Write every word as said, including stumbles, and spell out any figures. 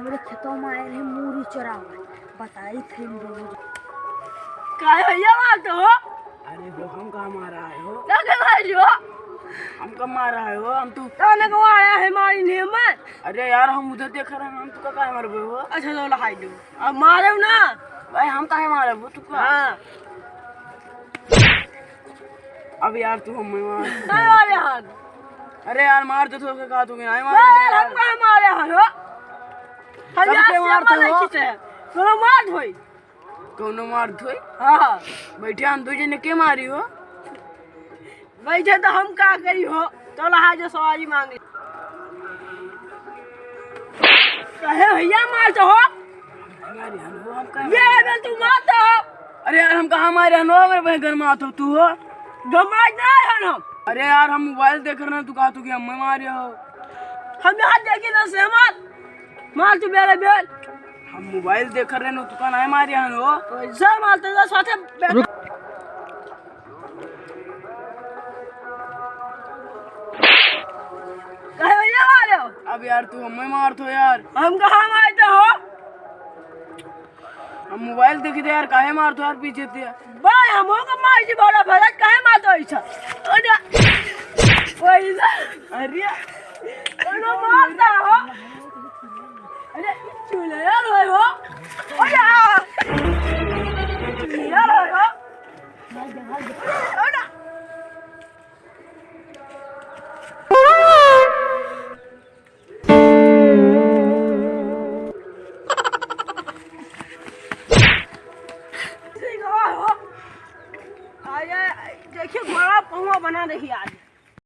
अरे खेतवा में आए रहे मूरी चोरावे, बताई थे इन दोनों। काहे भैया मारत हो? अरे हो, हम का मारा है हो? का के मारी हो? हम का मारा है हो? हम तू काने को आया है मारी ने में? अरे यार, हम उधर देख रहे हैं, हम तू का काहे मारबे हो? अच्छा, लो लहाई दो। अब मारे ना। भाई, हम काहे मारबे हो तू का? हाँ। अब यार, तू हमें मार। नहीं मारे हन। अरे यार, मार दे तो, का तू नहीं मार यार, दे हम यार। काहे मारे हन हो? हम सबके यार से मारते मार हो। नहीं खींचे। तोरा मार धोई। कौनो मार धोई? हाँ। बैठे हम दो जने के मारी हो? बैठे तो हम का करी हो? तो लहा जो सवारी मांगे। कहे भैया मार तो हो? हमारे हन हो, हम का ये मारे? अगर तू मार तो हो। अरे यार, हम कहाँ मारे हन हो? मेरे भाई घर में आतो तू हो। घर में आज नहीं हन हम। अरे यार, हम मोबाइल देख रहे हैं, तू कहा तू कि हमें मारे हो? हम यहाँ देखे ना से मार। मार तू बेरे बेर। हम मोबाइल देख रहे हैं, तू कहाँ नहीं मारे हन हो? पैसा मार तेरे साथे बे- रुक। काहे भैया मारे हो? अब यार, तू हमें मारत हो यार। हम कहाँ मारत हो? हम मोबाइल देखी थे यार, काहे मारत हो यार पीछे से? भाई, हम हो के मार जी, बड़ा भला काहे मारत हो ऐसा? अरे, पैसा। अरे। कोनो मारत हो? अरे, चुड़ैल हो हो। अरे। चुड़ैल हो हो। अरे। अरे, देखिए, घोड़ा पहुआ बना देखिए आज।